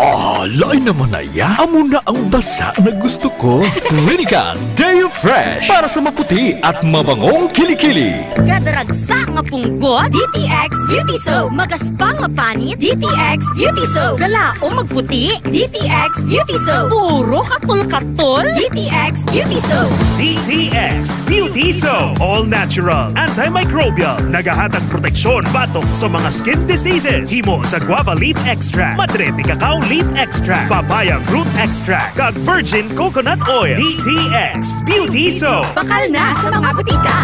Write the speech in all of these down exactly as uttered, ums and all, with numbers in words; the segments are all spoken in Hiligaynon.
Ah, lain naman na ya. Amo na ang basa na gusto ko. Clinica Deo Fresh para sa maputi at mabangong kilikili. Gadaragsa nga punggot, D T X Beauty Soap. Magaspang nga panit, D T X Beauty Soap. Galaom magputi, D T X Beauty Soap. Puro katol-katol, D T X Beauty Soap. D T X Beauty Soap. All natural, antimicrobial. Nagahatag proteksyon batok sa mga skin diseases. Himo sa guava leaf extract, madre de cacao leaf extract, papaya fruit extract, kag virgin coconut oil. D T X Beauty Soap. Bakal na sa mga butika.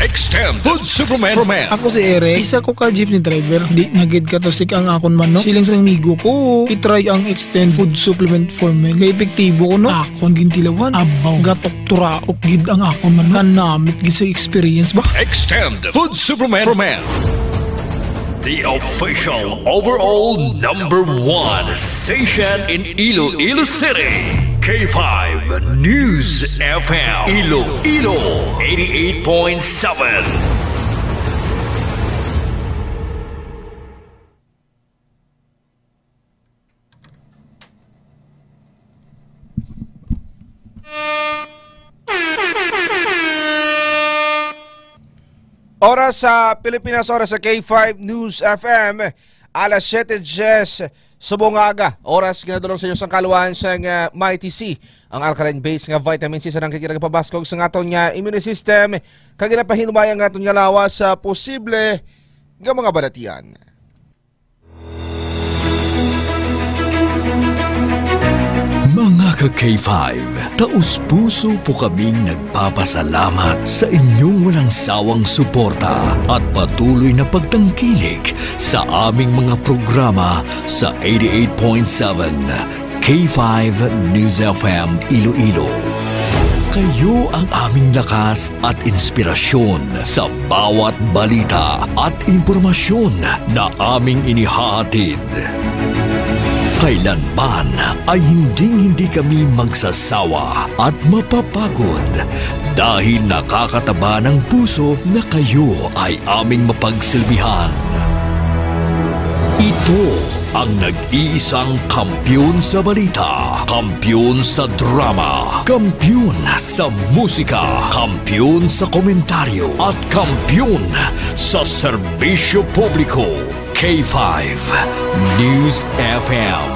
Extend Food Supplement for Men. Ako si Eric, isa ko ka jeepney driver. Di na gid katusik ang akon manok. Siling sa amigo ko, i-try ang Extend Food Supplement for Men. Kay epektibo ko, no? Akon gintilawan. Abaw, gatok turaok gid ang akon manok. Kanamit gid sa experience ba? Extend Food Supplement for Men. The official overall number one station in Iloilo City. K five News F M. Iloilo, eighty-eight point seven. Oras sa Pilipinas, oras sa K five News F M, alas siyete diyes subong nga aga. Oras nga nadulong sa inyo sang kaluan sang, ah, Mighty C, ang alkaline base nga vitamin C sa nang kaginapabaskog sa aton nga immune system, kag ginapahinumay ang aton nga lawas sa posible nga mga balatian. Mga ka K five, taos-puso po kaming nagpapasalamat sa inyong walang sawang suporta at patuloy na pagtangkilik sa aming mga programa sa eighty-eight point seven K five News F M Iloilo. Kayo ang aming lakas at inspirasyon sa bawat balita at impormasyon na aming inihahatid. Kailanman ay hinding-hindi kami magsasawa at mapapagod dahil nakakataba ng puso na kayo ay aming mapagsilbihan. Ito ang nag-iisang kampiyon sa balita, kampiyon sa drama, kampiyon sa musika, kampiyon sa komentaryo, at kampiyon sa serbisyo publiko. K five News F M,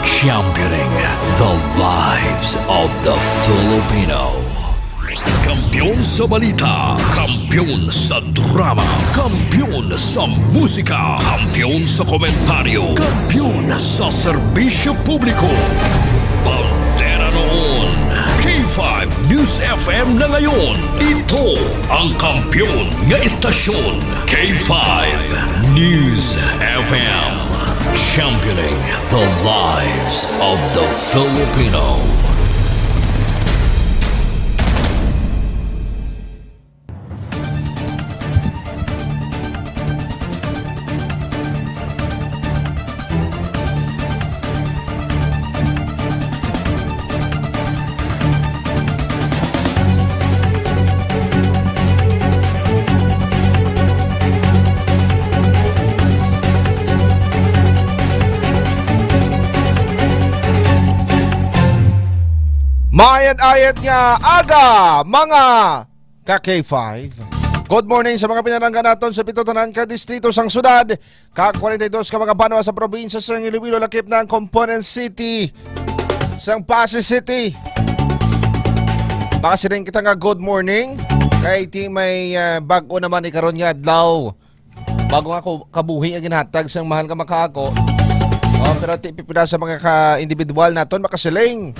championing the lives of the Filipino. Kampiyon sa balita, kampiyon sa drama, kampiyon sa musika, kampiyon sa komentaryo, kampiyon sa serbisyo publiko. Bandera noon, K five News F M na ngayon. Ito ang kampiyon nga istasyon. K five News F M, championing the lives of the Filipino. Maayat-ayat nga aga, mga ka K five. Good morning sa mga pinalangga naton sa pito tanan ka distrito sang syudad, kag forty-two ka mga banwa sa probinsya sang Iloilo, lakip na ang Component City sang Passi City. Makasiling kita nga good morning kay ti may, ah, bag-o naman ni karon nga adlaw. Bago nga ko kabuhi nga ginhatag sang mahal nga makaako. Oh, pero ti pipila sa mga ka individual naton makasiling.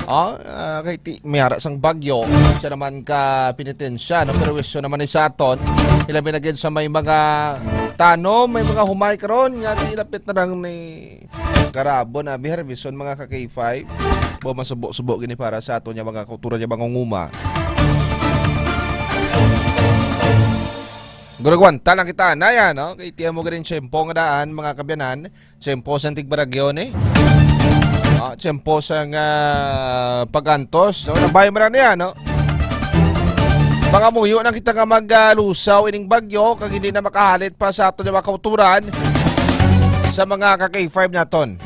Oh, ah, kay ti may ara sang bagyo, siya naman ka penitensya, no? Pero wisyo naman ni sa aton, ilabi na gid sa may mga tanom, may mga humay karon nga ti lapit na lang ni karabo na bi harveston, mga ka K five. Bo, masubo-subo gini para sa aton nga mga kultura nga mangunguma. Gurugwanta lang kita na yan, no? Kay tiyan mo ganin tiyempo nga daan, mga kabyanan. Tiyempo sa tigbaragyo ni. Ah, tiyempo sa nga pagantos, no? Nabay mo na niya, no? Mga muyo na kita nga maglusaw ining bagyo, kag hindi na makahalit pa sa aton nga mga kauturan sa mga ka K five naton.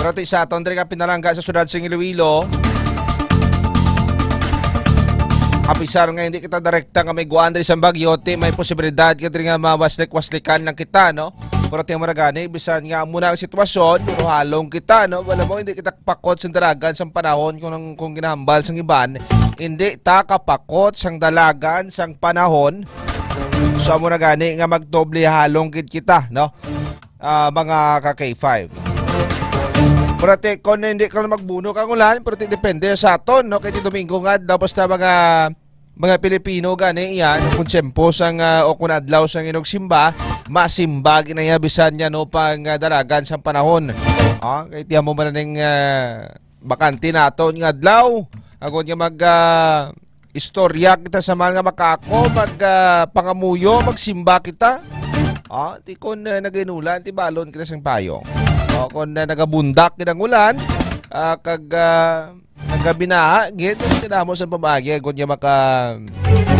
Pero ti sa aton diri nga pinalangga sa siyudad sa Iloilo, apisar nga hindi kita direkta nga may guan diri sa bagyo, ti may posibilidad ka diri nga mawaslik-waslikan lang kita, no? Pero ti mo na gani, bisan nga amo na ang sitwasyon, pero halong kita, no? Wala mo, hindi kita pakot sa dalagan sang panahon kung, kung ginahambal sang iban, hindi ta kapakot sang dalagan sang panahon. So, amo na gani nga magdoble halong gid kita, no? Ah, mga ka K five. Pero ti, kung hindi ka magbuno kang ulan, pero ti depende sa aton, no? Kay ti Domingo nga, daw basta mga, mga Pilipino gani, yan, kung tiyempo sang, ah, o kung adlaw sang inugsimba, masimba ginaya bisan niya, no, pang, ah, dalagan sang panahon. Ah, kay tiyan mo man ning, ah, bakante naton nga adlaw. Ako nga mag, ah, istorya kita sa mga makako, mag, ah, pangamuyo, magsimba kita. Ah, ti kon, ah, naganulan, ti balon kita sang payong. O kon, ah, nagabundak gid ang ulan, ah, kag, ah, nagabinaha gid, kinamo sa pamagi, kon niya maka,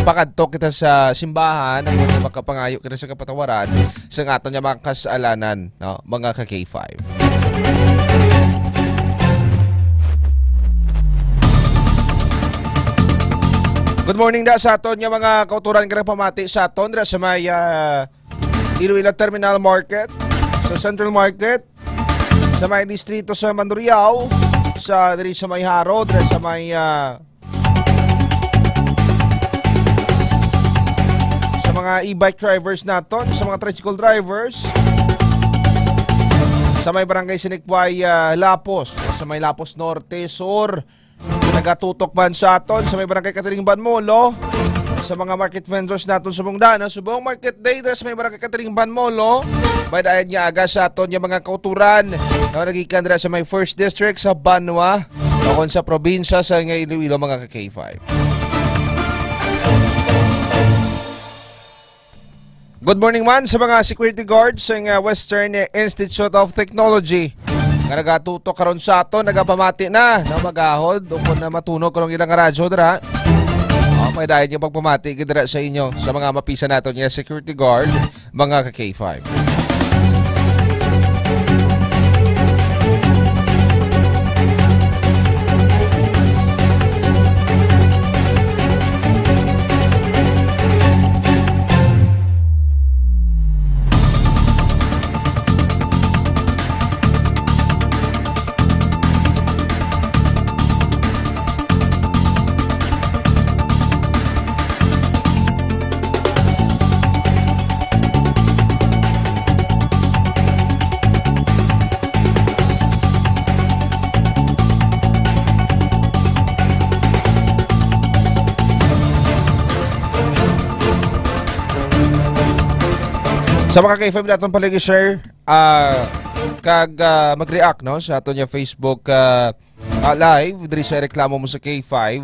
pakadto kita sa simbahan, kon niya makapangayo kita sa kapatawaran sa aton nga mga kasalanan, no, mga ka K five. Good morning da sa aton nga mga kauturan nga nagpamati sa aton dira sa may, ah, Iloilo Terminal Market, sa Central Market, sa may distrito sa Mandurriao, sa diri sa may Jaro, diri sa may, ah, sa mga e-bike drivers naton, sa mga tricycle drivers, sa may barangay Sinikway, ah, Lapos, sa may Lapos Norte, Sur, nagatutok man sa aton, sa may barangay Catering Banmolo, sa mga market vendors naton subong dana, subong market day dira sa may barangay Catering Banmolo, may dayon nga aga sa aton nga mga kauturan na nagikan dira sa may First District sa Banwa, o kon sa probinsya sa nga Iloilo, mga ka K five. Good morning man sa mga security guards sa, uh, Western Institute of Technology nga nagatutok karon sa aton, nagapamati na na magahod o kung na matunog karong ilang radyo dira. Oh, may dayon yung pagpamati gid dira sa inyo sa mga mapisa naton nga security guard, mga ka K five. Sa mga ka K five naton, palagi share, ah, kag, ah, mag-react, no, sa aton nga Facebook, ah, ah, live diri sa Reklamo Mo sa K five.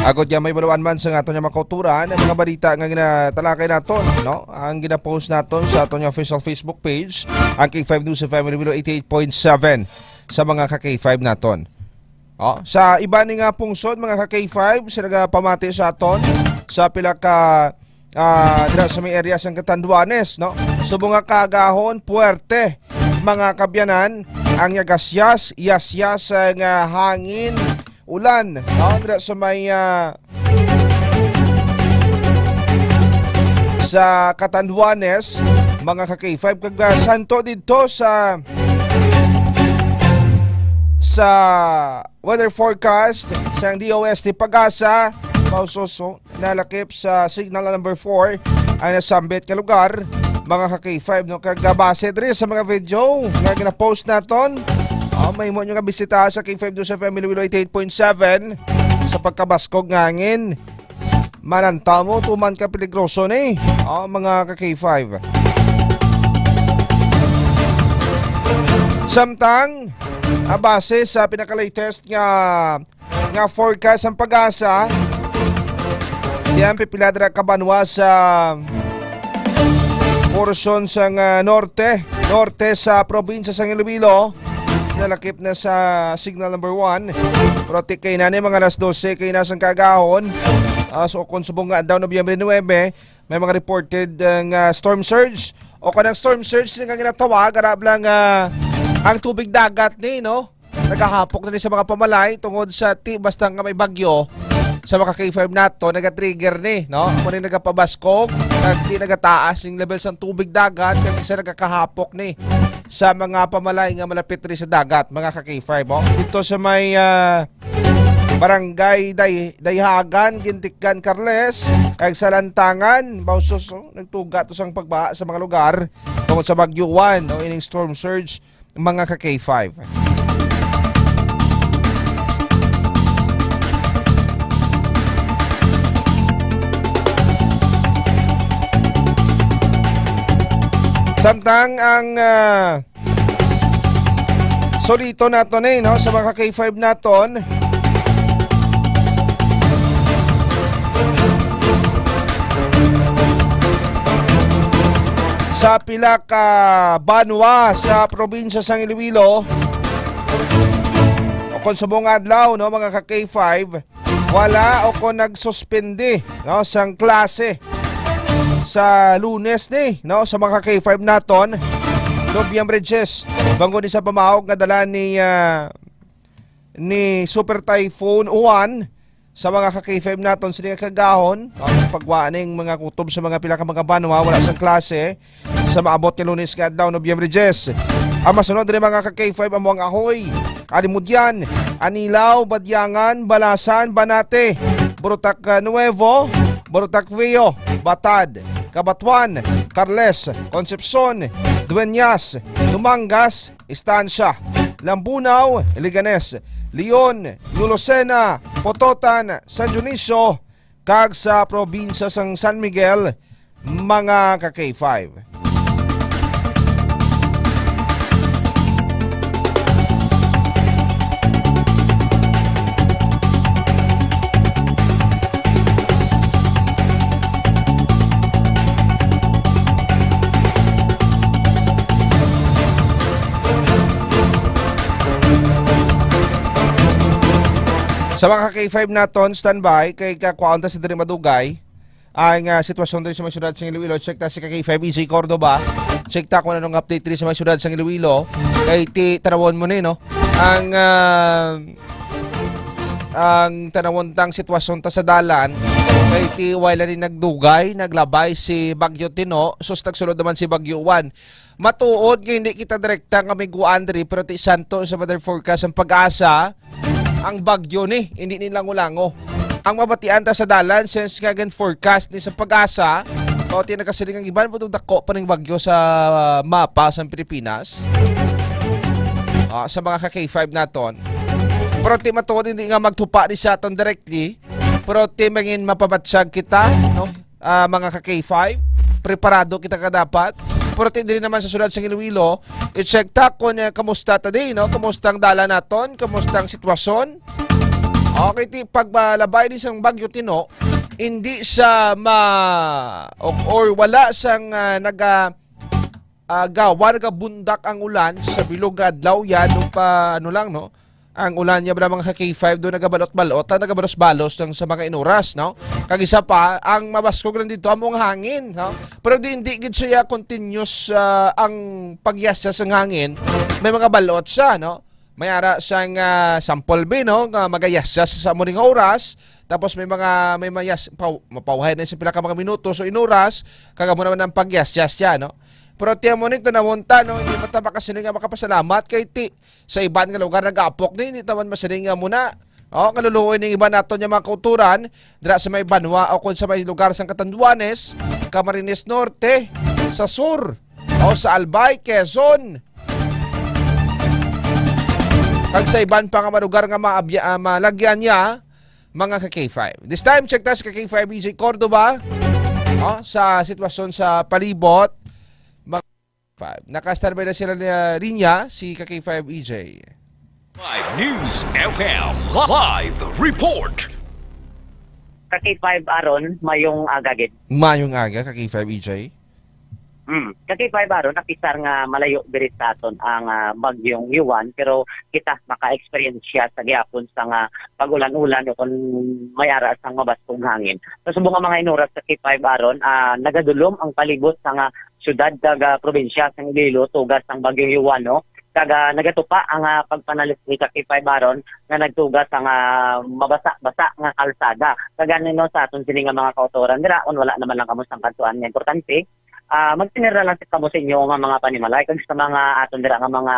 Agod nga may baluan man sa aton nga mga kauturan, ang mga balita nga ginatalakay naton, no? Ang ginapost naton sa aton nga official Facebook page, ang K five News F M Iloilo eighty-eight point seven sa mga ka K five naton. Oh, sa iba ni nga pungsod, mga ka K five, sila nagapamati sa aton sa pila ka, ah, dira sa may area sang Catanduanes, no? Subong nga kaagahon, puwerte, mga kabyanan, ang yagasyas, yasyas nga hangin, ulan, no? Dira sa may, ah, sa Catanduanes, mga ka K five, kag, ah, santo didto sa, sa weather forecast sang D O S T PAGASA, pausoso, nalakip sa signal number four ang nasambit nga lugar, mga ka K five, no? Kag, ah, base diri sa mga video nga gina-post naton, oh, mahimo nyo nga bisita sa K five News F M Iloilo eighty-eight point seven sa pagkabaskog nga hangin. Manantaw mo, tuman ka peligroso ni, oh, mga ka K five. Samtang, ah, base sa pinaka-latest nga, nga forecast sang PAGASA, diyan pipila dira ka banwa sa porsyon sang, ah, norte, norte sa probinsya sang Iloilo. Nalakip na sa signal number one. Pero ti kay na ni mga alas dose kay na sang kagahon. Ah, so, kung subong nga adlaw, Nobyembre nuebe, may mga reported, ah, nga storm surge. O kanang storm surge nga ginatawag, arab lang, ah, ang tubig dagat ni, no? Nagahapok na ni sa mga pamalay tungod sa ti basta nga may bagyo sa mga K five nato, nagatrigger ni, no? Amo ni nagapabaskog, kag ti nagataas ning level sang tubig dagat, kag isa nagakahapok ni sa mga pamalay nga malapit ri sa dagat, mga ka K five, oh. Dito sa may, ah, barangay Day-, Dayhagan, Gintikgan, Carles, kag sa Lantangan, Bausos, oh, nagtuga to sang pagbaha sa mga lugar tungod sa Bagyo Juan, no? Ining storm surge, mga ka K five. Samtang ang, ah, solito naton eh, no, sa mga ka K five naton, sa pila ka banwa sa probinsya sang Iloilo. O kung subong adlaw, no, mga ka K five, wala o kung nagsuspindi, no, sang klase sa Lunes ni, no, sa mga ka K five naton, Nobyembre diyes, bangod ni sa pamahog nga dala ni, ah, ni Super Typhoon Uwan sa mga ka K five naton sini nga kagahon, ang pagwa ning mga kutob sa mga pila ka mga banwa, wala sang klase sa maabot nga Lunes nga adlaw, Nobyembre diyes. Ang masunod diri, mga ka K five, amo ang Ahoy, Alimodian, Anilao, Badiangan, Balasan, Banate, Borutak, ah, Nuevo, Borutak Viejo, Batad, Cabatuan, Carles, Concepcion, Dueñas, Dumangas, Estancia, Lambunao, Leganes, Leon, New Lucena, Pototan, San Dionisio, kag sa probinsya sang San Miguel, mga ka K five. Sa mga ka K five naton, standby, kay kakwaon ta sa diri madugay ang, ah, sitwasyon diri sa may syudad sa Iloilo. Check ta si ka K five E J Cordoba. Check ta kung anong update diri sa may syudad sa Iloilo. Kay ti tanawon mo ni, no? Ang, ah, ang tanawon tang sitwasyon ta sa dalan. Kay ti wala ni nagdugay, naglabay si Bagyo Tino, sus nagsulod naman si Bagyo Juan. Matuod nga hindi kita direkta nga may guan diri, pero ti santo sa weather forecast ang pag-asa, ang bagyo ni, hindi ni lango-lango. Ang mabatian ta sa dalan, since nga gin-forecast ni sa pag-asa, o ti nagasiling ang iban, pero dako pa ning bagyo sa mapa sa Pilipinas. Ah, sa mga ka K five naton. Pero ti matuod hindi nga magtupa ni sa aton directly, pero ti mangin mapabatsyag kita, no? Ah, mga ka K five, preparado kita ka dapat. Pero ti diri naman sa syudad sang Iloilo, i-check ta kung, eh, kamusta ta di, no? Kamusta ang dalan naton? Kamusta ang sitwasyon? Okay, ti pagbalabay ni sang Bagyo Tino, hindi sa ma-, o, or wala sang, ah, naga-, ah, gawa, nagabundak ang ulan sa bilog nga adlaw yan, o pa, ano lang, no? Ang ulan niya, mga ka K five, doon nagabalot-balot, ah, nagabalos-balos lang sa mga inuras, no? Kag isa pa, ang mabaskog lang dito, amo ang hangin, no? Pero di, hindi gid siya continuous, ah, ang pagyasya sang hangin. May mga balot siya, no? May ara sang, ah, sample bi, no? Nga magayasyas sa amo ning oras. Tapos may mga, may mayas-, paw-, mapawhay na sa pila ka mga minuto. So, inuras, kag amo naman ang pagyasya siya, no? Pero ti amo ni, tanawon ta, no? Hindi pa ta makasini nga makapasalamat kay ti, sa iban nga lugar nagapok ni, hindi ta man masini nga muna. Oh, kaluluoy ning iban naton nga mga kauturan, dira sa may banwa o kung sa may lugar sang Catanduanes, Camarines Norte, sa sur, o sa Albay, Quezon, kag sa iban pa nga mga lugar nga maabya-, ah, malagyan niya, mga ka K five. This time, check ta si ka K five E J Cordoba, oh, sa sitwasyon sa palibot. Mga five. Naka-standby na sila na linya, si ka K five E J. Five News F M live report. Ka K five Aaron, mayong aga gid. Mayong aga, ka K five E J. Mm. Ka K five Aaron, apisar nga malayo diri sa aton ang, ah, Bagyong Juan, pero kita maka-experience siya sa gihapon sa nga pag-ulan-ulan o kung may ara sang mabaskog hangin. Sa subong nga mga inuras, ka K five Aaron, ah, nagadulom ang palibot sa nga syudad kag, ah, probinsya sang Iloilo tuga sang Bagyong Juan, no? Kag, ah, nagatupa ang, ah, pagpanalis ni ka K five Aaron nga nagtuga sa nga mabasa-basa nga kalsada. Kag ano, no, sa aton sini nga mga kautoran dira, kung wala naman lang kamo sang kadtuan nga importante, ah, magtinira lang kamo sa inyo nga mga panimalay, kag sa mga aton dira nga mga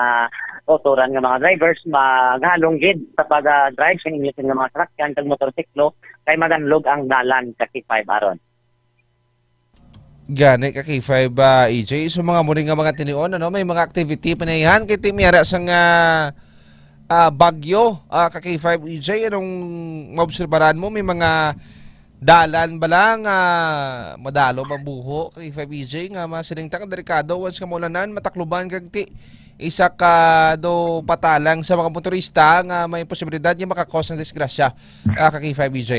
kautoran nga mga drivers, maghalong gid sa pag, ah, drive sa inyo nga mga sasakyan kag motorsiklo, kay maganlog ang dalan, ka K five Aaron. Gani, ka K five, ah, E J. So, mga muli nga mga tinion, ano, may mga activity panayahan kay ti may ara sang, ah, ah, bagyo, ah, ka K five, E J. Anong maobserbaran mo? May mga dalan ba lang, ah, madalom ang buho, ka K five, E J, nga masiling ta ka delikado once nga maulanan, matakluban kag ti isa ka do patalang sa mga motorista nga may posibilidad nga makakos ng disgrasya, ah, ka K five, E J?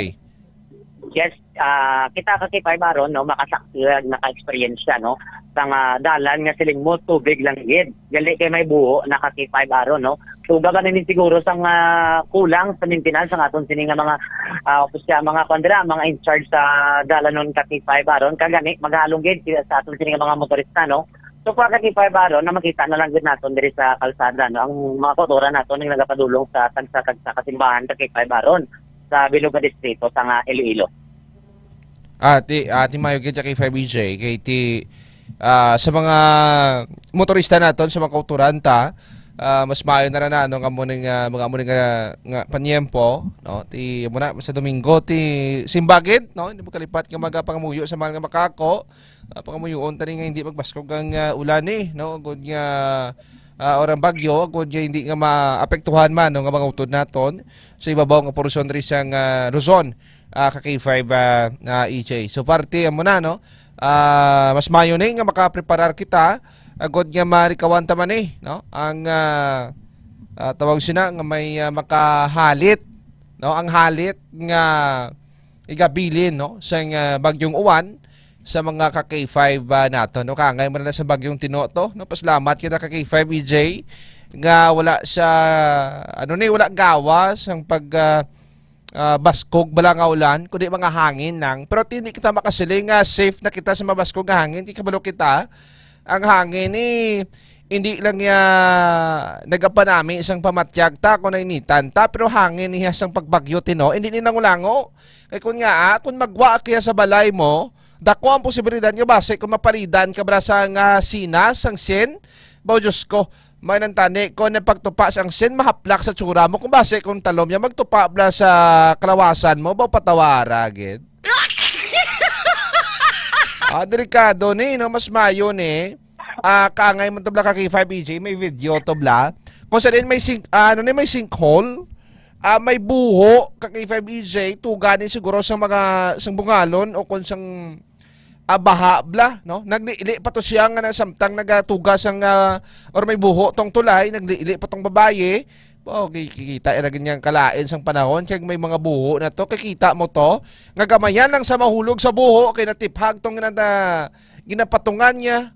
Yes, ah, kita ka K five Aaron, no, makasaksi kag naka-experience siya, no, sa nga dalan nga siling mo tubig lang gid. Gali kay may buho na ka K five Aaron, no. So, gaba na siguro sa nga kulang sa maintenance ang aton sini nga mga, ah, opisya, mga kuwan dira, mga in charge sa dalanon ka K five Aaron. Kagani, maghalong gid sila sa aton sini nga mga motorista, no. So, kuwan ka K five Aaron, na makita na lang gid naton diri sa kalsada, no, ang mga kautoran naton nga nagapadulong sa tagsa-tagsa ka simbahan ka K five Aaron sa bilog nga distrito sa nga Iloilo. Ati, ati mayo gid ka K five, E J, kay ti, ah, sa mga motorista naton, sa mga kautoran ta, ah, mas maayo na ra na, no, nga mo ning, ah, mga mo ning, ah, nga panyempo, no? Ti mo na sa Domingo ti simbagid, no? Hindi mo kalipat nga magapangamuyo sa mahal nga makako. Ah, pangamuyoon tani nga hindi magbaskog ang, ah, ulan ni, no? Agud nga, ah, or ang bagyo, agud nga hindi nga maapektuhan man, no, nga mga utod naton sa ibabaw nga porsyon diri sang, ah, Luzon, ah, ka K five, ah, ah, E J. So, parte amo na, no? Ah, mas mayo ni nga makapreparar kita, agud nga marikawan ta man ni, no? Ang, ah, ah, tawag sina nga may, ah, makahalit, no? Ang halit nga igabilin, no, sang, ah, bagyong uwan sa mga ka K five, ah, nato, no? Kaangay mo na sa bagyong Tino to, no? Pasalamat kita ka K five, E J, nga wala sa, ano ni, wala gawas ang pag, ah, ah, baskog bala nga ulan, kundi mga hangin lang. Pero hindi kita makasiling nga safe na kita sa mabaskog nga hangin. Kay kabalo kita, ang hangin ni hindi lang niya nagapanami sang pamatyag ta kung nainitan ta, pero hangin niya sang pagbagyo, Tino, hindi ni nangulango. Kay kun nga, ah, kung magwa kaya sa balay mo, dako ang posibilidad nga basi kung mapalidan ka bala sa nga sina, sang sin, baw, Diyos ko, may nantani ko na pagtupa sang sin, mahaplak sa tsura mo, kung basi kung talom niya magtupa bala sa kalawasan mo, baw, patawara gid. Ah, delikado ni, no? Mas mayo ni. Ah, kaangay mo to bla ka K five, E J, may video to bla. Kung sa din may sink, ah, ano ni, may sinkhole, ah, may buho ka K five, E J, tuga ni siguro sa mga, sang bungalon o kung sang, ah, baha bla, no? Nagliili pa to siya nga na samtang nagatuga sang, ah, or may buho tong tulay, nagliili pa tong babayi. Oh, kikita na gid niyang kalain sang panahon kay may mga buho na to. Kikita mo to, nga gamayan lang sa mahulog sa buho kay natiphag tong gina-, ginapatungan niya.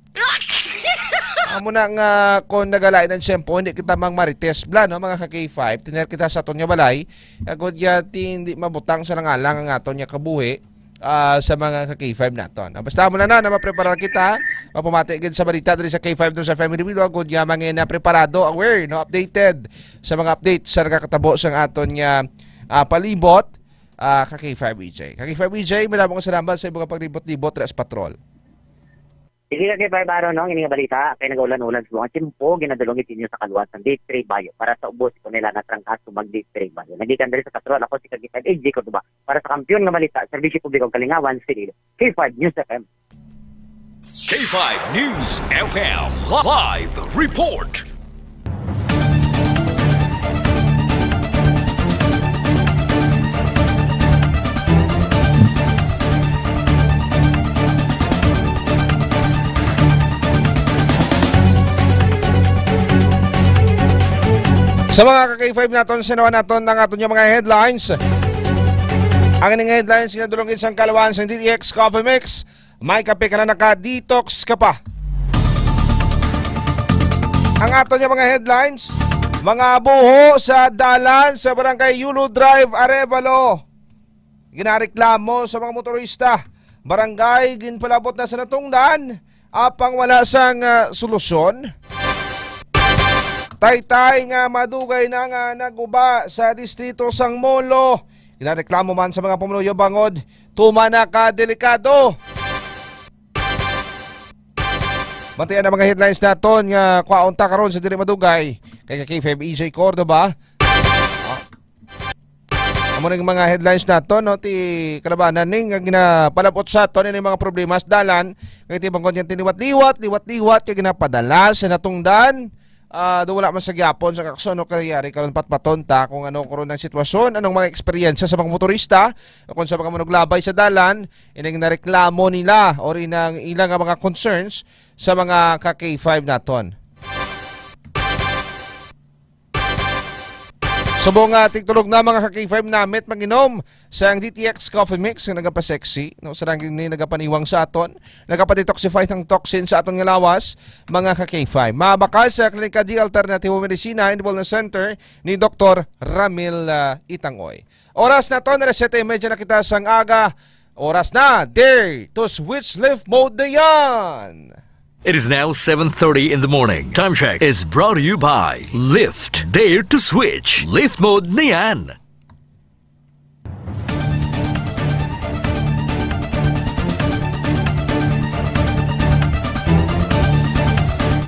Amo na nga kung nagalain ang tiyempo, hindi kita mang marites bla, no, mga ka K five. Tiner kita sa aton nga balay. Agod ya ti hindi mabutang sa langalang ang aton nga kabuhi, ah, sa mga ka K five naton. Ah, basta mo na na, na mapreparar kita, mapamati gid sa balita diri sa K five News F M Iloilo, agod ya mga na preparado, aware, no, updated sa mga updates sa nagakatabo sa aton nga, ah, palibot, ah, ka K five E J. Ka K five E J, may labong salamat sa imong paglibot-libot dira sa patrol. Sige ka kay Barbaro, no? Ini nga balita kay nagaulan-ulan sa mga tiyempo, ginadulong gid ninyo sa kaluwasan District Bayo. Para sa ubos ko nila na trangkaso mag District Bayo. Nagikan diri sa Katrol, ako si Kagitag A J Cordoba. Para sa Kampiyon nga Balita, Serbisyo Publiko ug Kalingawan, Iloilo, K five News F M. K five News F M Live Report. Sa mga ka-K five naton, sinawan naton ang aton nga mga headlines. Ang ining headlines ginadulong gid sang kaluwasan sang D T X Coffee Mix. May kape ka na, naka-detox ka pa. Ang aton nga mga headlines, mga buho sa dalan sa Barangay Yulo Drive, Arevalo. Ginareklamo sa mga motorista. Barangay ginpalabot na sa natungdan, apang wala sang, ah, solusyon. Taytay nga madugay na nga naguba sa distrito sang Molo. Ginareklamo man sa mga pumuluyo bangod tuman na ka delikado. Bantayan ang mga headlines naton nga kwaon ta karon sa dili madugay kay ka K five E J Cordoba. Amo ning mga headlines naton, no, ti kalabanan ni nga ginapalabot sa aton ini mga problema sa dalan, kay ti bangod nga tiniwat-liwat, liwat-liwat kay ginapadala sa natungdan. Ah, do wala man sa gyapon sa kakson, no, kay yari karon patpaton ta kung ano karon ang sitwasyon, anong mga eksperyensya sa mga motorista o kung sa mga manuglabay sa dalan, ining nareklamo nila or inang ilang nga mga concerns sa mga ka K five naton. Subong nga tigtulog na, mga ka K five, namit manginom sang D T X Coffee Mix nga nagapasexy, no? Sa ranking ni nagapaniwang sa aton, nagapa-detoxify sang toxin sa aton nga lawas, mga ka K five. Mabakal sa Klinika D Alternativo Medicina and Wellness Center ni Doktor Ramil, ah, Itangoy. Oras naton, alas siyete y media na kita sang aga. Oras na, dare to switch, lift mode na yan! It is now seven thirty in the morning. Time check is brought to you by Lyft. Dare to switch. Lift mode na yan.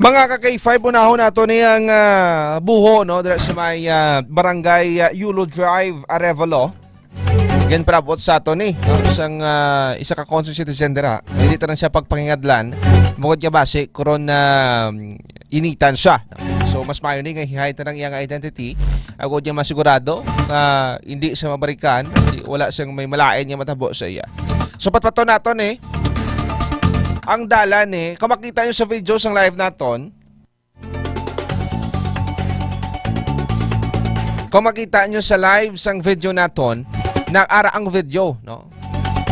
Mga ka K five, unahon nato ni ang, ah, buho, no, dira sa may, ah, Barangay, ah, Yulo Drive, Arevalo. Ginpalabot sa ato ni, no, sang, ah, isa ka concerned citizen dira. Hindi tanan siya pagpangingadlan. Bukod nga basi, karon na, um, initan siya. So, mas maayo ni nga hihain ta ang iyang identity. Agod niya masigurado nga hindi siya mabarikan, hindi, wala siyang may malain nga matabo sa iya. So, patpaton naton, eh. Ang dalan, eh, kung makita nyo sa video sang live naton, kung makita nyo sa live sang video naton, naara ang video, no?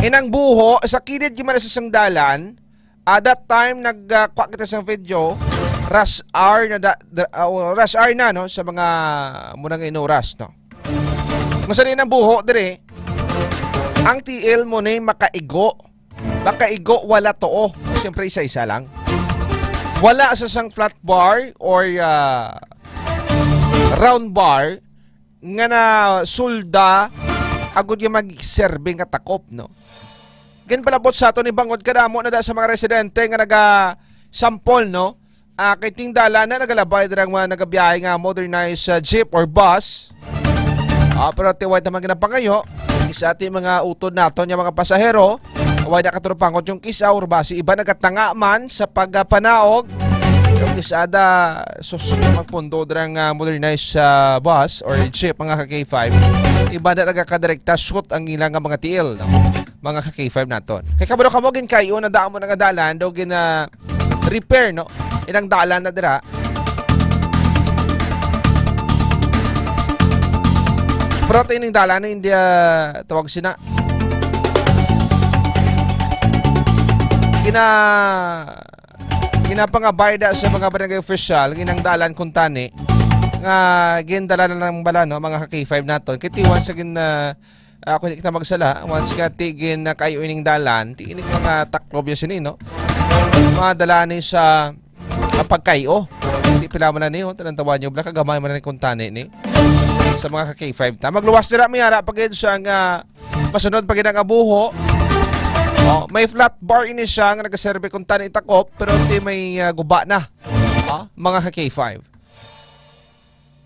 Inang buho, sa kilid gyud man sa sang dalan, at that time, nag, ah, kuha kita sang video, rush hour na, da, da, ah, rush hour na, no? Sa mga, muna nga inuras, no? Masali ng buho, dire, ang T L mo na yung makaigo. Makaigo, wala to, oh. Siyempre, isa-isa lang. Wala sa sang flat bar or, ah, round bar nga na sulda agud nga magserbe nga takop, no? Ginpalabot sa aton ni bangod kadamo na da sa mga residente nga naga-sample, no? Ah, kay ting dalan na nagalabay dira ang mga nagabiyahe nga modernized, ah, jeep or bus. Ah, pero tiway naman ginapangayo, isa ti mga utod naton nga mga pasahero, way na katurupangot yung kisaw, or basi iba nagatanga man sa pagpanaog. Yung isa da, sus, magpundo dira nga modernized, ah, bus or jeep, mga ka K five. Iba na nagakadirekta shoot ang ilang nga mga tiil, no? Mga ka K five naton. Kay kabalo kamo, ginkayo na daan mo na nga dalan, daw gina-, repair, no? Inang dalan na dira. Pero ito ining dalan na hindi, ah, tawag sina. Gina-, ginapangabay da sa mga barangay official, ginang dalan kuntani, nga gindala na lang bala, no, mga ka K five naton. Kay tiwan sa gin-, ah, Ah, kung di kita magsala, once nga ti gin-, ah, kayo ining dalan, ti ining mga taklob ya sini, no? Mga dalani sa, ah, pagkayo. Di pila man na ni, oh, tanang tawa nyo, bla, kagamay man na ni kuntani ni. Sa mga ka K five ta. Magluwas dira, may ara pa gid siya nga masunod pa gid ang abuho. Oh, may flat bar ini siya nga nagaserve kuntani takop, pero ti may, ah, guba na. Ah, mga ka K five.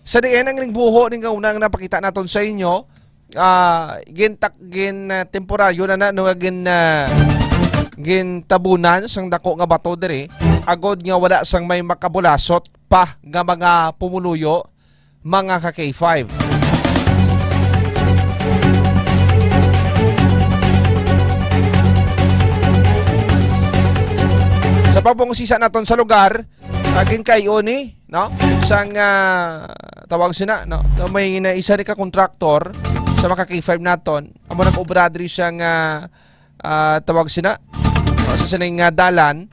Sa diin ang ning buho ning kauna nga napakita naton sa inyo, ah, gintak-, gin, ah, temporaryo na na, no, nga gin, ah, gintabunan sang dako nga bato diri, agod nga wala sang may makabulasot pa nga mga pumuluyo, mga ka K five. Sa pagpangusisa naton sa lugar, ah, ginkayo ni, no? Sang, ah, tawag sina, no? No, may na isa ni ka kontraktor sa mga K five naton. Amo nag-obra diri siya nga, ah, tawag sina, no? Sa sining, ah, dalan.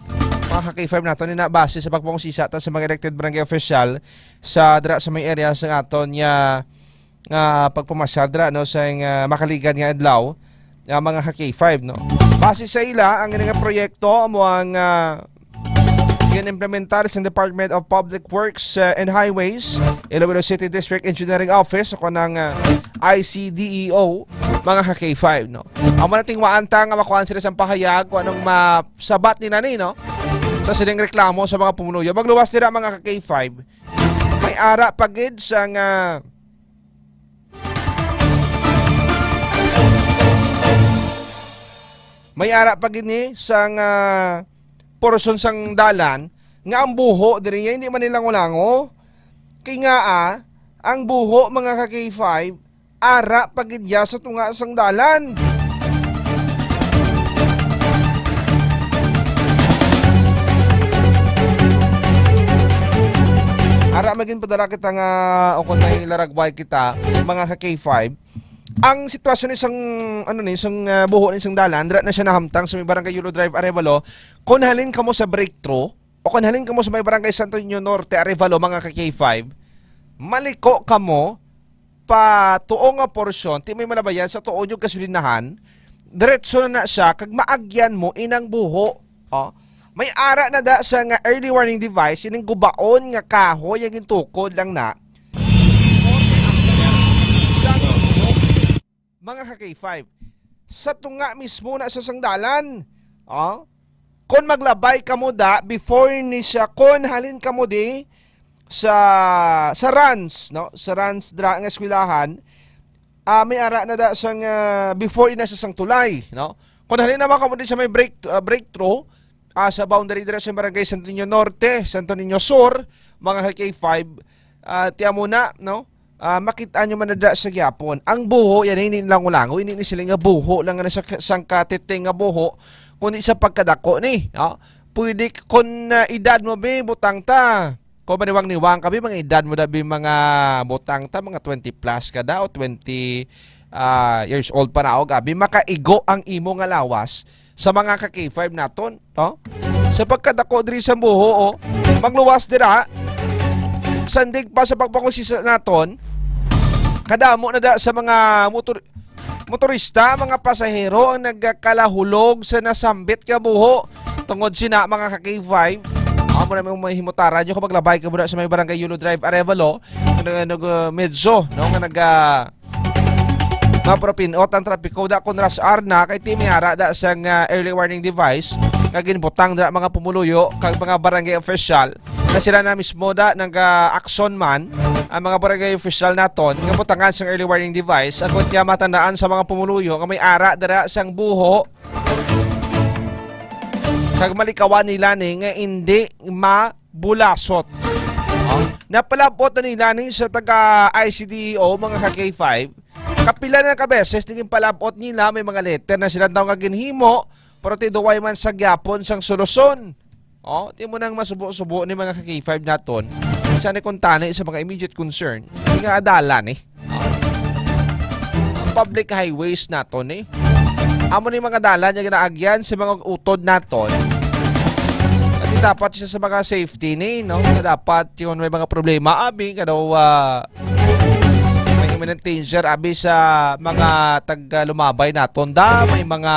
Mga ka-K five naton, ina, base sa pagpangusisa ta sa mga elected barangay official sa dira sa may area sa aton nga, nga pagpamasyal dira, no, sa, ah, makaligad nga adlaw, ah, mga ka-K five, no. Base sa ila, ang ini nga proyekto amo ang, ah, gin-implementar sa Department of Public Works, ah, and Highways, Iloilo City District Engineering Office, o kanang, ah, I C D E O, mga ka-K five, no. Amo na, tingwaan ta nga makuhaan sila sang pahayag kung anong masabat nila ni, no, sa sining reklamo sa mga pumuluyo. Magluwas dira, mga ka-K five, may ara pa gid sang, ah, may ara pa gid ni sang, ah, portion sang dalan nga ang buho diri hindi man nilango-lango. Kay nga, ah, ang buho, mga ka-K five, ara pa gid ya sa tunga sang dalan. Ara, magin padara kita nga, o kung may laragway kita, mga ka-K five, ang sitwasyon ni sang, ano ni, sang, ah, buho ni sang dalan, dira na siya nahamtang sa may Barangay Yulo Drive, Arevalo. Kung halin kamo sa breakthrough, o kung halin kamo sa may Barangay Santo Niño Norte, Arevalo, mga ka-K five, maliko kamo pa tuo nga porsyon, ti may malabayan sa tuo yung gasolinahan, diretso na na siya, kag maagyan mo inang buho. Oh. May ara na da sa nga early warning device, ining gubaon nga kahoy, ang gintukod lang na. Mga ka-K five, sa tunga mismo na sa sang dalan. Oh. Kon maglabay kamo da, before ni siya, kon halin kamo di sa, sa runs, no? Sa runs dira nga eskwelahan, ah, may ara na da sang, ah, before ina sa sang tulay, no? Kon halin naman kamo di sa may break, ah, breakthrough, ah, sa boundary dira sa Barangay Santo Niño Norte, Santo Niño Sur, mga ka-K five, ah, tiya mo na, no? Ah, makita nyo man na da sa gyapon. Ang buho, yan, hindi lango-lango, hindi ni sila nga buho lang nga sa, sang katiting nga buho, kundi sa pagkadako ni, no? Pwede, kung, ah, edad mo, be, butang ta. Kung maniwang-niwang ka, be, mga edad mo da, be, mga butang ta, mga twenty plus ka da, o twenty, ah, years old pa na, o, gabi, makaigo ang imo nga lawas sa mga ka-K five naton, no? Sa pagkadako diri sa buho, oh, magluwas dira, sandig pa sa pagpangusisa naton, kadamo na da sa mga motor, motorista, mga pasahero ang nagkalahulog sa nasambit nga buho. Tungod sina, mga ka-K five, amo na may mahimutara nyo kung maglabay ka muna sa may Barangay Yulo Drive, Arevalo, nag, nag, uh, medyo, no, nga nag, uh, mapropinot ang trapiko da kon rush hour na, kay ti may ara da sang, ah, early warning device nga ginbutang da mga pumuluyo kag mga barangay official, nga sila na mismo da nag, ah, action man ang mga barangay official naton nga butangan sang early warning device, agod nga matandaan sa mga pumuluyo nga may ara dira sang buho kag malikawan nila ni nga indi mabulasot. Oh, napalabot na nila ni sa taga I C D E O, mga ka-K five. Kapila na ka beses naging palabot nila, may mga letter na sila daw nga ginhimo, pero tiduway man sa gyapon sang solusyon. Oh, ti mo nang masubo-subo ni, mga ka-K five naton. Sa ni kuntani sa mga immediate concern, nga adalan eh. Ang public highways naton, eh. Amo ni mga dalan nga ginaagyan sa mga utod naton. Ati dapat siya sa mga safety ni, no? Nga dapat yung may mga problema, abi, nga daw, ah, may imminent danger, abi, sa mga taga-lumabay naton da, may mga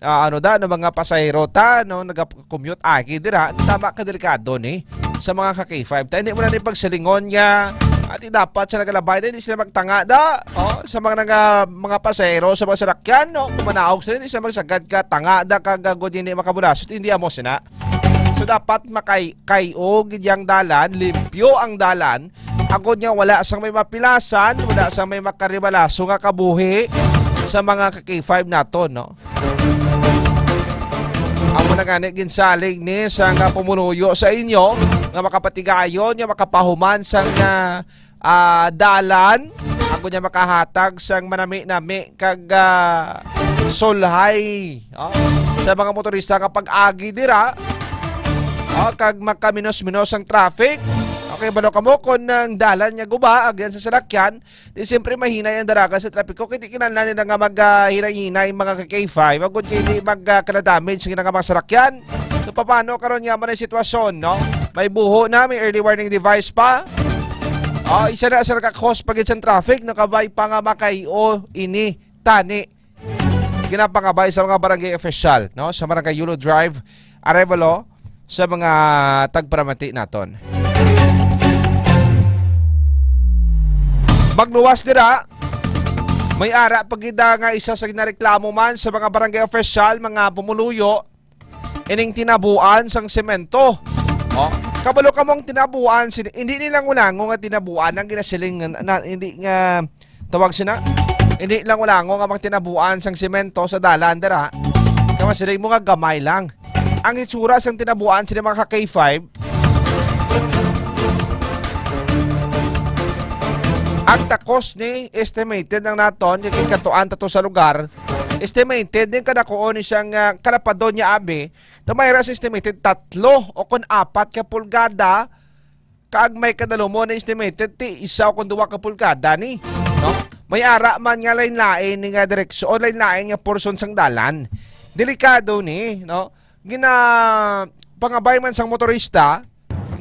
ah, ano da, no, mga pasahero ta, no, nagakommute agi dira, tama ka delikado ni sa mga ka-K five ta. Hindi mo na ni pagsilingon nga, ati dapat sa nagalabay na, hindi sila magtanga da, oh, sa mga naga, mga pasahero, sa mga sarakyan, no, kung manaog sila, hindi sila magsagad ka, tanga da, kagagod, hindi makabulasot, hindi amo sina. So, dapat makay-, kayo gid yang dalan, limpyo ang dalan, agod nga wala sang may mapilasan, wala sang may makaribalaso nga kabuhi sa mga ka-K five naton, no? Amo na gani ginsalig ni sang pumuluyo sa inyo nga makapatigayon, nga makapahuman sang, ah, ah, dalan, agod nga makahatag sang manami-nami kag, ah, sulhay, oh, sa mga motorista nga pag-agi dira, oh, kag makaminos-minos ang traffic. Okay, balo kamo kung ang dalan nga guba, agyan sa salakyan, di siyempre mahinay ang daragan sa trapiko. Kay di kinahanglan nila nga mag, ah, hinay-hinay mga ka-K five. Agod kay di mag, ah, kada damage sa mga sarakyan. So, paano karon nga man ang sitwasyon, no? May buho na, may early warning device pa. Oh, isa na sa nagakos pa gid sa traffic, nakabay pa nga makaio ini tani. Ginapangabay sa mga barangay official, no? Sa barangay Yulo Drive, Arevalo, sa mga tagparamati naton. Magluwas dira, may ara pa gid nga isa sa ginareklamo man sa mga barangay official, mga pumuluyo, ining tinabuan sang semento. Oh, kabalo ka mo ang tinabuan, sin-, hindi ni langulango nga tinabuan ang ginasiling nga, na, hindi nga tawag sina, hindi langulango nga mga tinabuan sang semento sa dalan dira. Kaya masiling mo nga gamay lang. Ang itsura sang tinabuan sini mga ka K five, ang takos ni estimated lang naton, kay katuan tato sa lugar, estimated din kadakuon ni siyang, ah, kalapadon niya abi, na may ras estimated tatlo o kon apat ka pulgada, kag may kadalumon na estimated ti isa o kon duwa ka pulgada ni, no? May ara man nga lain-lain ni nga direksyon, lain-lain nga portion sang dalan. Delikado ni, no? Gina-, pangabay man sang motorista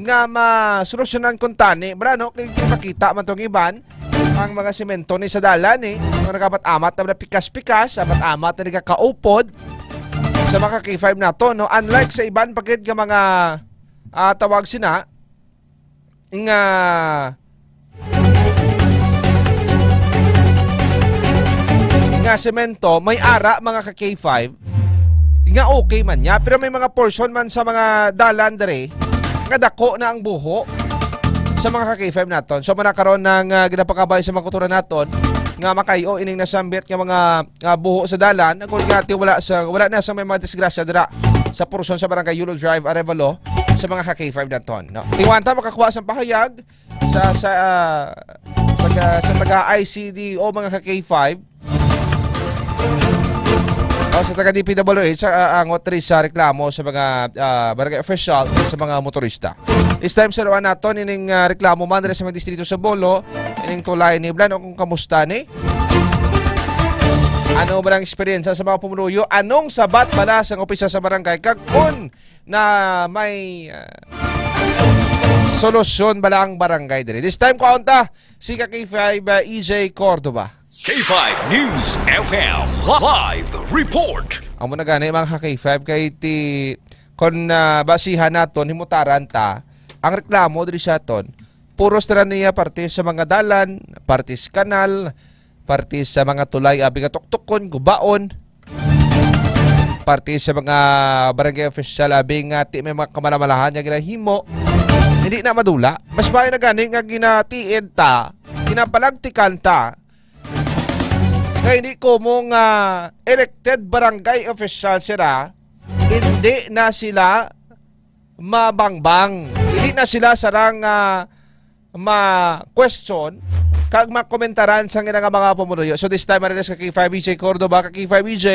nga masolusyonan kun tani, bra, no? Kay, kay makita man tong iban ang mga semento ni sa dalan, eh. Mga nagamat-amat na pikas-pikas, amat-amat na nagakaupod sa mga K five nato, no? Unlike sa iban pa gid nga mga, ah, tawag sina, nga, nga semento, may ara, mga ka K five, nga okay man niya. Pero may mga portion man sa mga dalan dere nga dako na ang buho sa mga ka K five naton. So, muna karon nang, ah, ginapakabay sa mga kultura naton nga makayo ining nasambit nga mga, ah, buho sa dalan, agod nga ti wala sa, wala na sa may mga disgrasya dira sa portion sa barangay Yulo Drive, Arevalo, sa mga ka K five naton, no? Tiwanta makakuha sa pahayag sa, sa, ah, sa, sa taga I C D O, mga ka K five, o sa taga D P W H, sa, ah, angot rin sa reklamo sa mga, ah, barangay official, sa mga motorista. This time, saluan naton ining, ah, reklamo man diri sa mga distrito sa Bolo, ining tulay ni Blan, o kung kamusta ni? Ano ba ang eksperyensya sa mga pumuluyo? Anong sabat bala sa opisya sa barangay? Kag kun na may, ah, solusyon bala ang barangay diri? This time, kaunta, si ka K five, ah, E J Cordova. K five News F M live report. Amo na gani, mga ka K five, kay ti, kon, ah, basihan naton, himutaran ta, ang reklamo diri sa aton, puros na niya parte sa mga dalan, parte sa kanal, parte sa mga tulay, abi nga tuktukon, gubaon, parte sa mga barangay official, abi nga ti may mga kamalamalahan nga ginahimo, hindi na madula. Mas maayo na gani nga ginatiid ta, ginapalagtikan ta, kay hindi ko mo nga elected barangay official sila, hindi na sila mabangbang. Hindi na sila sarang, ah, ma-question kag makomentaran sa ilang mga pumuluyo. So this time, Marites, ka K five E J Cordova, ka K five E J.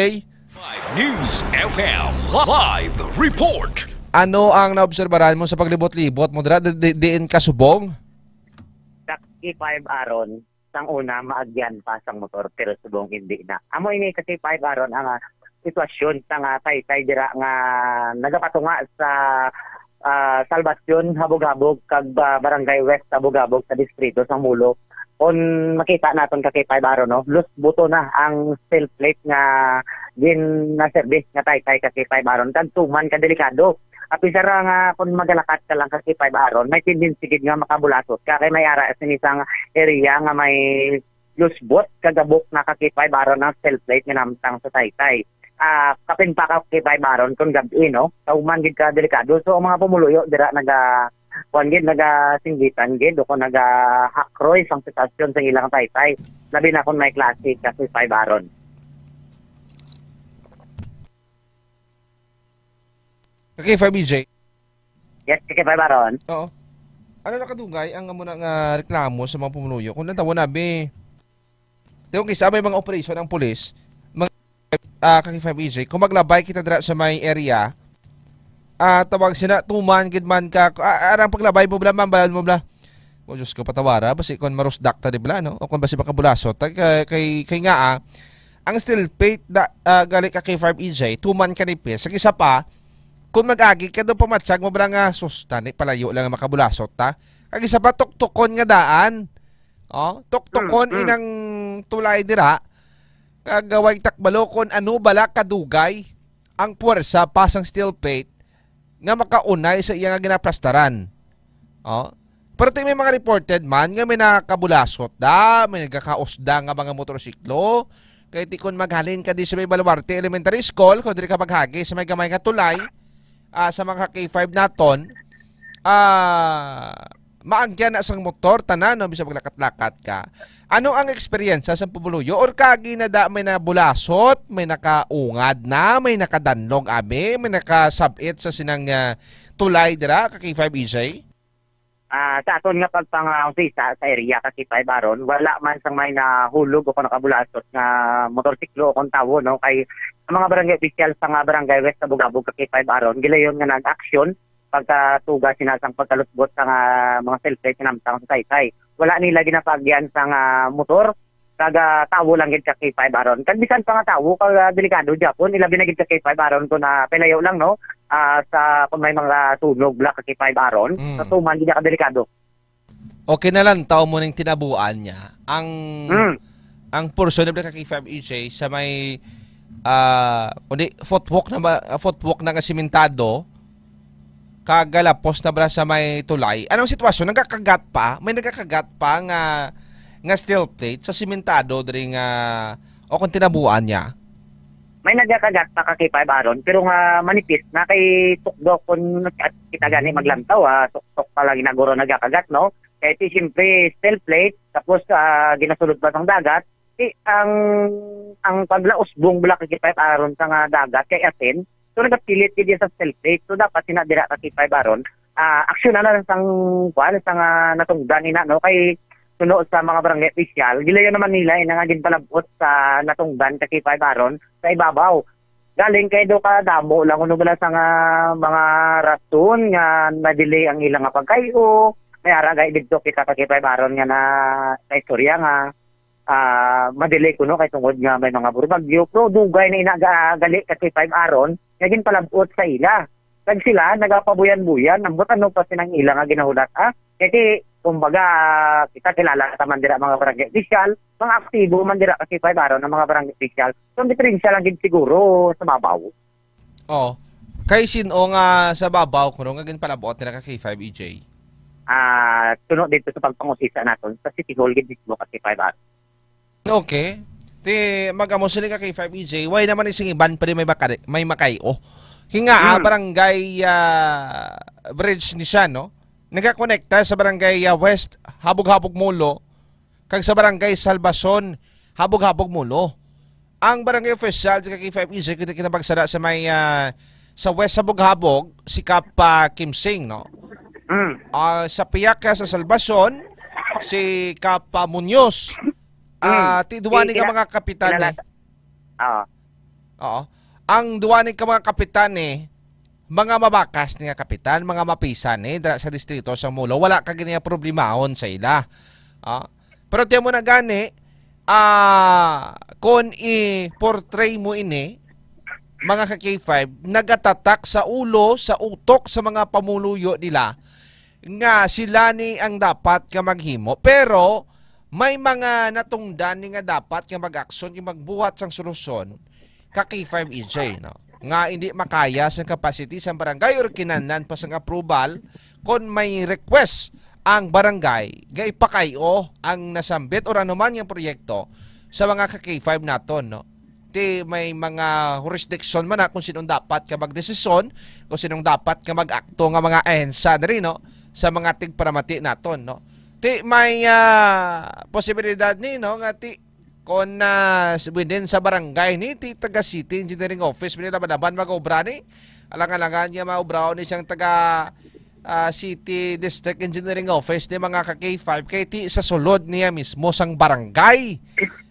News F M live report. Ano ang naobserbaran mo sa paglibot-libot mo dira? Di, di, diin ka subong? Sa K five Aaron, sang una, maagyan pa sang motor, pero subong hindi na. Amo ini ka K five Aaron ang, ah, sitwasyon sa nga taytay dira nga nagapatunga sa, ah, Salvacion, Habog-Habog, kag, ah, Barangay West Habog-Habog sa distrito sang Bolo. Kung makita naton ka K five Aaron, no, lusbuto na ang steel plate nga gin-, naserbi nga taytay ka K five Aaron, kag tuman ka delikado. Apisar nga kung magalakat ka lang ka K five Aaron, may tendency gid nga makabulasot ka kay may ara sini sang area nga may lusbot kag gabok na ka K five Aaron ang steel plate nga namtang sa taytay. Ah, kapin pa ka K five Aaron kung gab-i, no? Kauman gid ka delikado. So, ang mga pumuluyo dira naga, kuwan gid, nagasinggitan gid o kung nagahakroy sang sitwasyon sa ilang taytay. Labi na kung may klase ka K five Aaron. Ka K five E J. Yes, ka K five Aaron. Oo. Ano nakadugay ang amo na nga reklamo sa mga pumuluyo? Kung natawa na, be, di ko kisa may mga operasyon ang pulis, mga, ah, ka K five E J, kung maglabay kita dira sa may area, ah, tawag sila, tuman, gid man ka, ah, arang paglabay mo bla, mambayan mo bla. O Diyos ko, patawara, basi kung marusdak ta, di bla, no? O kung basi makabulasot, ta, kay, kay, kay nga, ah, ang steel plate da, ah, gali ka K five E J, tuman ka nipis. Ang isa pa, kung mag-agi ka daw, pamatyag mo bala nga, "Sus, tani palayo lang nga makabulasot ta." Kag isa pa, tuktukon nga daan. Oh, tuktukon Mm, mm. inang tulay dira. Kag way ta kabalo kon ano bala kadugay ang puwersa pa sang steel plate nga makaunay sa iya nga ginaplastaran. Oh. Pero ti may mga reported man nga may nakabulasot da, may nagakausda nga mga motorsiklo. Kay ti kon maghalin ka di sa may Baluarte Elementary School, kung diri ka maghagi sa may gamay nga tulay, ah, sa mga K five naton, ah, maangkyan na sang motor, tanan, no, bisan maglakat-lakat ka. Ano ang eksperyensya sa pumuluyo? Or kagi na da may nabulasot, may nakaungad na, may nakadanlog, abi, may nakasabit sa sinang, ah, tulay dira, ka K five E J? Ah, sa aton nga pagpangusisa sa area ka K five Aron, wala man sang may nahulog o kung nakabulasot nga motorsiklo o kung tawo, no? Kay ang mga barangay official sa nga barangay West Abugabog ka K five Aron, gilayon nga nag-aksyon pagkatuga sina sang pagkalusbot sa nga mga self-drive sinamtang sa Taytay. Wala nila ginapaagyan sa nga motor, kag, ah, tawo lang gid ka K five Aron. Kag bisan pa nga tawo, kag, ah, delikado gyapon, ilabi na gid ka K five Aron kung, ah, palayo lang, no? Ah, sa, kung may mga sunog bala ka K five Aron, Mm. sa tuman gid ka delikado. Okay na lang, tao mo ning tinabuan niya. Ang, Mm. ang portion na ka K five E J sa may, ah, kundi footwalk na ba, ah, footwalk na nga simentado, kagalapos na bala sa may tulay. Anong sitwasyon? Nagakagat pa? May nagakagat pa nga, nga steel plate sa simentado diri nga, o kung tinabuan niya? May nagakagat pa ka K five Aron, pero nga manipis na kay tukdo kun at kita gani Hmm. maglantaw, ah, tuktok pa lang inaguro nagakagat, no? Kay ti siyempre steel plate, tapos, ah, ginasulod pa sang dagat, ti ang, ang paglausbong bala ka K five Aron sa nga dagat kay asin, so nagapilit gid sa steel plate, so dapat sina dira ka K five Aron, ah, aksyonan na lang sang, kuwan, sang, ah, natungdan ina, no? Kay suno sa mga barangay official, gilayon naman nila ina nga ginpalabot sa natungdan ka K five Aron sa ibabaw. Galing kay do ka damo lang, ano bala sa nga mga rason nga na-delay ang ilang nga pagkayo. May ara gay didto kita ka K five Aron nga na, na istorya nga, ah, ma-delay kuno kay tungod nga may mga burubagyo. Pero dugay na ina ga-, gali ka K five Aron nga ginpalabot sa ila. Kag sila nagapabuyan-buyan, ambot ano pa sinang ila nga ginahulat, ah? Kay ti, kumbaga, kita kilala ta man dira mga barangay official, mga aktibo man dira ka K five Aron ang mga barangay official. So, ang diferensya lang gid siguro sa babaw. Oh, kay sin-o nga sa babaw kuno nga ginpalabot nila ka K five E J? Ah, tuno dito sa pagpangusisa naton sa City Hall gid mismo ka K five Aron. Okay. Ti, mag-amo sila ka K five E J, why naman ising iban pa rin may makari-, may makay-o? Kinga, ah, Hmm. barangay, ah, bridge ni siya, no? Nagakonekta sa barangay, ah, West Habog-Habog Mulo kag sa barangay Salvacion Habog-Habog Mulo. Ang barangay official ka K five E J, kita, kita magsara sa may, ah, sa West Habog-Habog, si Kap, ah, Kimsing, no? Hmm. Ah, sa piyak ka sa Salvacion, si Kap, ah, Muñoz. Ah, Mm. ti duwa ni ka Ina-, mga kapitan, eh. inalata-, oo. Oo. Ang duwa ni ka mga kapitan, eh, mga mabakas ni nga kapitan, mga mapisan, eh, dira sa distrito sa Mulo. Wala ka gani nga problemahon sa ila. Ah. Pero tiyan mo na gani, ah, kung i-portray mo ini, mga ka K five, nagatatak sa ulo, sa utok sa mga pamuluyo nila, nga sila ni ang dapat nga maghimo, pero may mga natungdan ni nga dapat nga mag-aksyon, nga magbuhat sang solusyon ka K five E J, no? Nga hindi makaya sang capacity sang barangay or kinahanglan pa sang approval kon may request ang barangay nga ipakayo ang nasambit or anuman nga proyekto sa mga ka K five naton, no? Ti may mga jurisdiction man na kung sinong dapat nga magdesisyon, kung sinong dapat nga mag-akto nga mga ahensya diri, no, sa mga tigparamati naton, no. Ti may, ah, posibilidad ni, no, nga ti kon, ah, s-, within sa barangay ni, ti taga City Engineering Office, may laban-laban mag-obra ni. Alang-alangan niya maobraon ni siyang taga, ah, City District Engineering Office ni mga ka K five, kay ti sa sulod niya mismo sang barangay.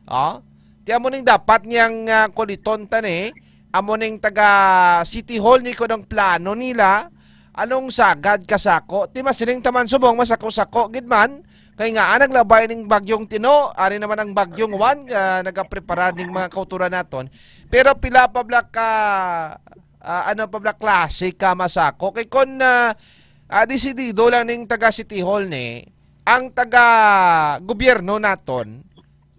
Oh, ti amo ning dapat niyang, ah, kuliton ta ni, amo ning taga City Hall ni, kun ang plano nila, anong sagad ka sako? Ti masiling taman subong masako-sako gid man, kay nga, ah, naglabay ning bagyong Tino, ari naman ang bagyong Juan, ah, nagaprepara ning mga kauturan naton. Pero pila pa bala ka, ah, ano pa ba klase ka masako? Kay kon, ah, ah, desidido lang ning taga City Hall ni, ang taga gobyerno naton,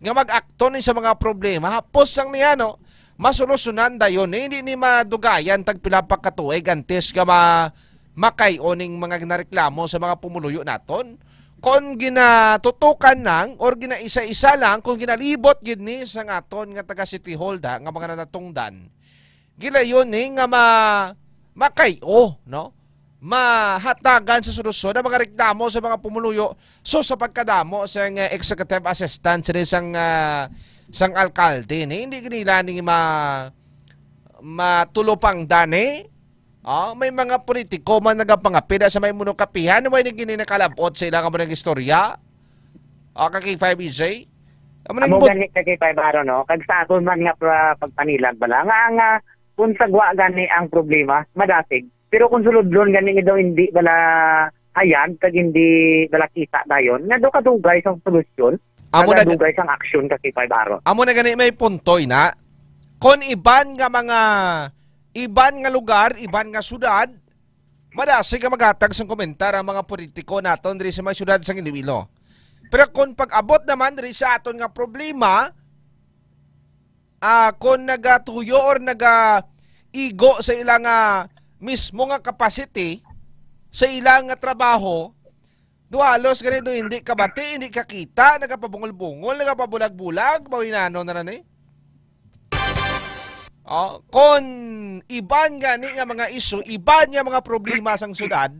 nga mag-akto ni sa mga problema, hapos lang niya, no? Masolusyonan dayon, eh, hindi ni madugayan tag pila pa ka tuig antes nga ma-, makay-o ning mga ginareklamo sa mga pumuluyo naton. Kon ginatutukan lang or ginaisa-isa lang, kung ginalibot gid ni sa ngaton nga taga City Hall da, nga mga nanatungdan, gilayon ni nga ma-, makay-o, no? Mahatagan sa solusyon ang mga reklamo sa mga pumuluyo. So, sa pagkadamo sang, eh, executive assistant sini sang, ah, sang alkalde ni, hindi gid nila ni ma-, matulopangdan ni. Ah, may mga politiko man nagapangapida sa may munokapihan, way ni gini nakalabot sa ilang mga istorya. Ah, ka K five E J. Amo nang Amo bot- gani ka kay Five Aro, no? Kag sa aton man nga pra-, pagpanilag bala nga ang, ah, kung sagwa gani ang problema, madasig. Pero kung sulodlon gani nga daw hindi bala hayag kag hindi bala kita dayon, nga daw kadugay sang solusyon, Amo kag na kadugay sang aksyon ka kay Five Aro. Amo na gani may puntoy na. Kon iban nga mga, iban nga lugar, iban nga syudad, madasig nga maghatag sang komentar ang mga politiko naton diri sa mga syudad sang Iloilo. Pero kung pag-abot naman diri sa aton nga problema, ah, kung nagatuyo or nagaigo sa ila nga mismo nga capacity, sa ila nga trabaho, do halos gani do hindi kabati, hindi kakita, nagapabungol-bungol, nagapabulag-bulag, bawinano na na ni. Oh, kon iban gani nga mga isyu, iban nga mga problema sang syudad,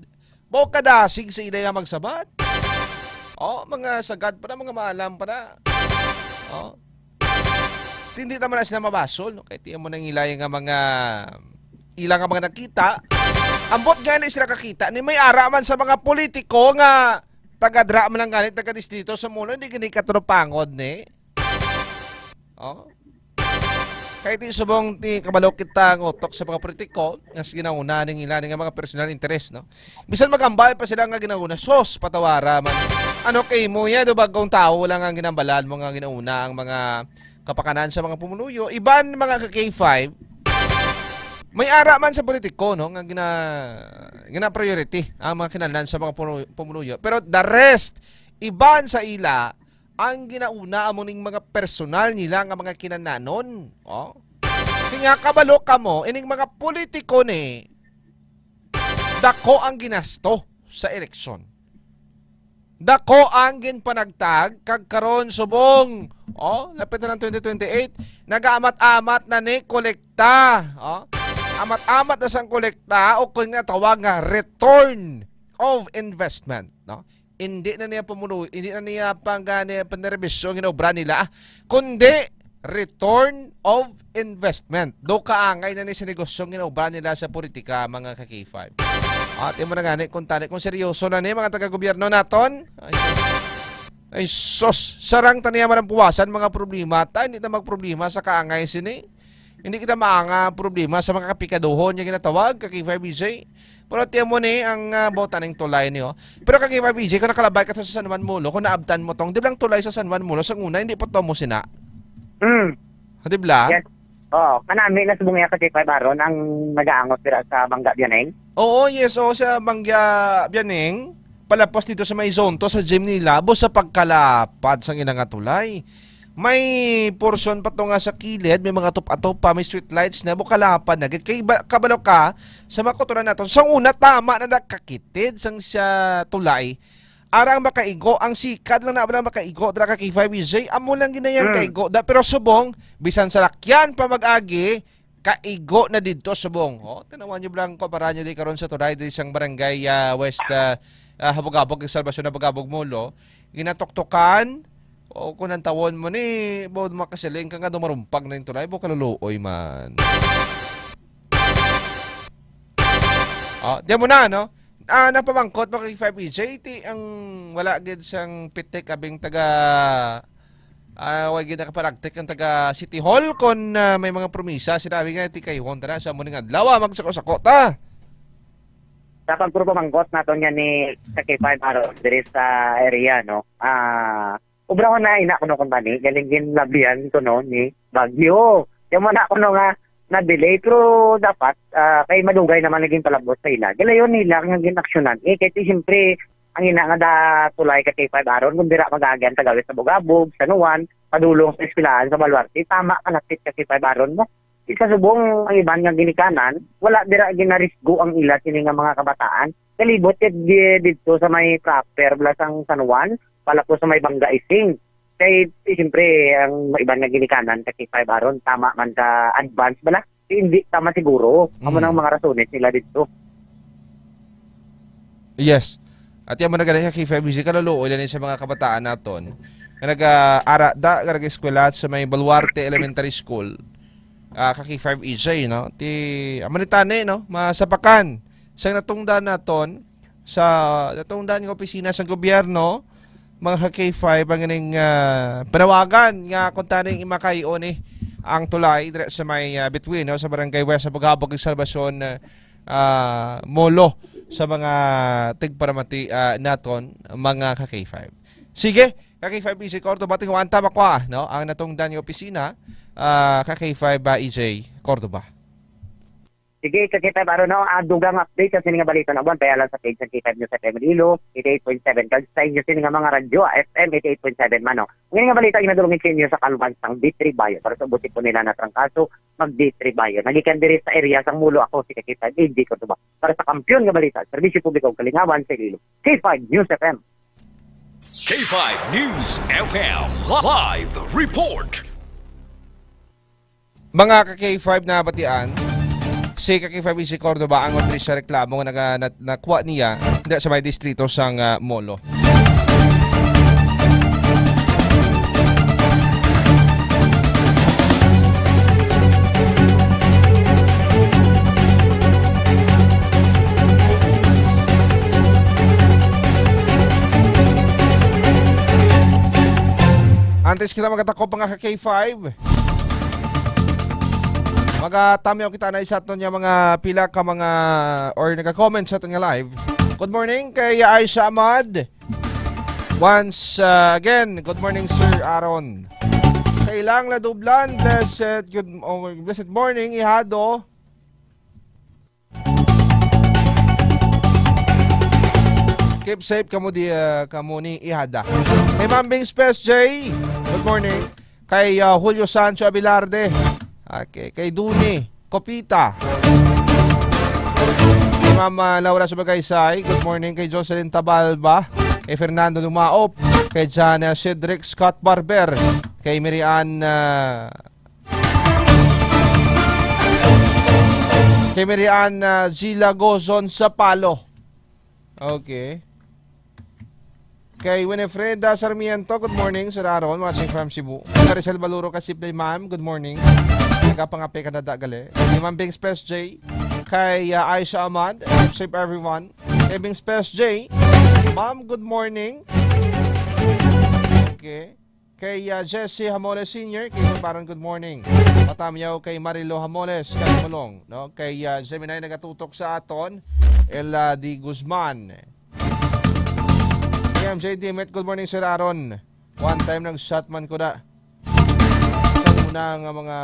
mao kadasig sa ila nga magsabat. Oh, mga sagad pa na, mga maalam pa na. Oh. Hindi naman na sila mabasol, no? Kay tiyan mo nang ilay nga mga ila nga mga nakita. Ambot gani sila kakita ni may ara man sa mga politiko nga taga-dra man lang gani, taga-distrito sa mulo, hindi gani katrupangod ni. Oh. Kay ti subong ti kabalo kita ang utok sa mga politiko nga ginauna ning ila nga mga personal interest, no? Bisan magambal pa sila nga ginauna, sus, patawara man. Ano kay mo ya, do bagong tawo lang ang ginambalan mo nga ginauna ang mga kapakanan sa mga pumuluyo? Iban mga ka K five, may ara man sa politiko, no, nga gina-, gina-priority ang mga kinahanglan sa mga punu-, pumuluyo. Pero the rest, iban sa ila, ang ginauna amo ning mga personal nila nga mga kinahanglanon. Oh. Kaya kabalo kamo, ining mga politiko ni, dako ang ginasto sa eleksyon. Dako ang ginpanagtag, kag karon subong, oh, lapit na ang twenty twenty-eight, nagaamat-amat na ni kolekta, oh. Amat-amat na sang kolekta o kung nga tawag nga return of investment, no? Hindi na niya pumuno, hindi na niya pang, ah, niya panirbisyo ang ginaobra nila, ah, kundi return of investment. Do kaangay na ni sa negosyo ang ginaobra nila sa politika, mga ka K five. At imo na gani, kung tani, kung seryoso na ni mga taga-gobyerno naton, ay, ay sus, sarang taniya man ang puwasan mga problema, ta hindi na magproblema sa kaangay sini. Hindi kita maanga problema sa mga kapikaduhon nga ginatawag, ka K five B J. Pero tiyan mo ni ang, ah, bota ning tulay niyo. Pero ka K five B J, kung nakalabay ka sa San Juan Molo, kung naabtan mo tong, di ba ang tulay sa San Juan Molo, sa una, hindi pa to mo sina. Mm. Ah, di ba? Yes. Oo, kanami na subong iya ka K five Aaron ang nagaangot dira sa Bangga Bianeng. Oo, yes, oo, sa Bangga Bianeng. Palapos dito sa may Zonto, sa gym nila, bo sa pagkalapad sang ila nga tulay. May portion pa to nga sa kilid, may mga tup-atup pa, may street lights na, bo kalapad na. Kay ba-, kabalo ka, sa mga kuturan naton, sa una, tama na nakakitid sang sa tulay. Arang makaigo, ang sikad lang na lang makaigo, dira ka K five B J, amo lang ginayang Mm. kaigo. Da, pero subong, bisan sa lakyan pa mag-agi, kaigo na didto subong. Oh, tanawan niyo lang ko para niyo di karon sa tulay di sang barangay, ah, West, ah, ah, Habog-Habog, Salvacion, Habog-Habog, Molo. Ginatuktukan, o kung ang tawon mo ni, bo makasiling ka nga dumarumpag na yung tulay, bo kaluluoy man. Oh, di mo na, no? Ah, napamangkot mo kay five E J, ti ang wala gid sang pitik abing taga, ah, way gid nakaparagtik ang taga City Hall kon, ah, may mga promisa sinabi nga ti kay Juan tara sa muning adlaw, ah, magsako-sako ta. Sa pagpurpamangkot naton nga ni sa K five Aro diri sa area, no? Ah, obrahon na ina kuno kumpani, galing ginlabihan kuno ni Bagyo. Kaya mo na kuno nga, na-delay, pero dapat, ah, kay madugay naman naging palabot sa ila. Gilayon nila nga ginaksyonan. Eh, kay ti, siyempre, ang ina nga da tulay ka K five aron kung dira mag-agi ang tagawit sa Bugabog, San Juan, padulong sa eskwelahan sa Baluarte. Tama ka, lapit ka K five aron mo. Ikasubong ang iban nga ginikanan, wala dira ginarisgo ang ila sini nga mga kabataan. Kalibot kay di-, didto sa may proper bala sang San Juan, palapos sa may Bangga Ising. Kay, eh, siyempre, ang iban nga ginikanan sa K five aron, tama man sa advance bala, eh, hindi tama siguro. Amo Mm. nang mga rasones nila didto. Yes. At yan mo na gani ka K five Easy, kaluluoy lang sa mga kabataan naton nga nag-aara da, nga nag-eskwela sa may Baluarte Elementary School. Ah, ka K five Easy, no? Ti, amo ni tani, no? Masapakan sa natungdan naton, sa natungdan nga opisina sa gobyerno, mga ka K five, ang ining, ah, panawagan nga kung taning imakay-on, eh, ang tulay dire sa may, ah, between, no, sa Barangay West sa Bugabog ug Salvacion, ah, ah, Molo sa mga tigparamati, ah, naton, mga ka K five. Sige, ka K five E J Cordova, tinguanta makwa, no, ang natungdan nga opisina, ah, ka K five, ah, E J Cordova. Sige, ka K five aron, no, ah, dugang update sa sini nga balita na buwan, payala sa page sa K five News F M Iloilo, eighty-eight point seven, kag sa inyo sini nga mga radyo, ah, F M eighty-eight point seven man, no. Ang nga balita, ginadulungin sa inyo sa kaluban sang D three Bio. Para sa buti po nila na trangkaso, mag D three Bio. Nagikan diri sa area sang Molo ako, si ka K five A D Cordova. Para sa kampiyon nga balita, serbisyo publiko ug kalingawan sa Iloilo. K five News F M. K five News F M live report. Mga ka K five na batian, si ka K five si Cordova ang diri sa reklamo nga naga-, na-, nakuha niya diha sa may distrito sang, ah, Molo. Antes kita magatakop, mga ka K five, magatamiyaw kita na sa aton nga mga pila ka mga, or naga-comment sa aton nga live. Good morning kay Aisha Ahmad. Once, uh, again, good morning, Sir Aaron. Kay Lang Ladublan, blessed, good, oh, blessed morning, Ihado. Keep safe kamo di, uh, kamo ni Ihada. Kay Ma'am Bing Spes J, good morning. Kay, uh, Julio Sancho Abilarde. Okay, kay Duni Copita. Kay Ma'am, uh, Laura Subagaysay, good morning. Kay Jocelyn Tabalba, kay Fernando Lumaop, kay Jana Cedric Scott Barber, kay Mirian, uh, kay Mirian, uh, Zila Gozon Sapalo. Okay. Kay Winifreda Sarmiento, good morning, Sir Aaron, watching from Cebu. Kay Maricel Baluro Kasip day, ma'am, good morning. Nagapangape ka na da, gali. Kay Ma'am Bing Spes J. Kay, uh, Aisha Ahmad, keep safe everyone. Kay Bing Spes J. Ma'am, good morning. Okay. Kay, uh, Jesse Hamoles Senior, kay Baron, good morning. Patamyaw kay Marilo Hamoles, kay Mulong, no? Kay, uh, Gemini nagatutok sa aton, Ella D Guzman. Kay M J Dimit, good morning, Sir Aaron. One time nag-shot man ko na. Sa una nga mga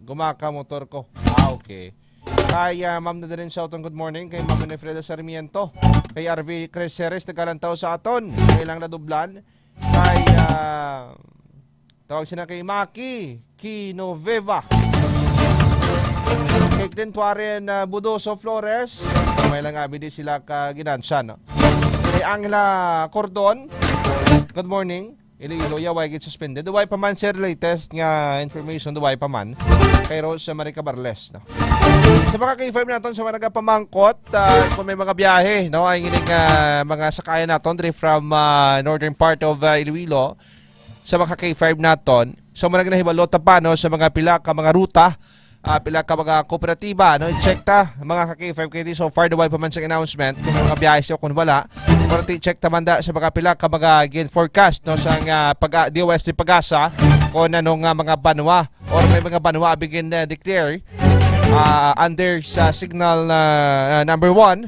gumaka motor ko. Ah, okay. Kay, ah, Ma'am Nadalyn Shouton, good morning. Kay Ma'am Winifreda Sarmiento. Kay R V Creceres, nagalantaw sa aton. Kay Lang Ladublan. Kay, ah, tawag sila kay Maki Kinoveva. Kay Clint Warren, ah, Budoso Flores. May lang abi di sila ka ginansa, no? Kay Angela Cordon, good morning. Iloilo, ya, way gid suspended. Way pa man, sir, latest nga information, way pa man. Kay Rose Marica Barles, no? Sa mga K five naton, sa mga nagapamangkot, ah, kung may mga biyahe, no, ay ngining, ah, mga sakayan naton diri from, ah, northern part of, ah, Iloilo, sa mga K five naton. So, mga nahibalo ta pa, no, sa mga pila ka mga ruta, ah, pila ka mga kooperatiba, no? I-check ta, mga ka K five K D. So far, way pa man sa announcement kung mga biyahe sa kung wala. Pero ti-check ta man da sa mga pila ka mga gin-forecast, no, sa nga pag-, D O S T PAGASA, kung ano nga mga banwa or may mga banwa bigin na declare, ah, under sa signal, ah, number one,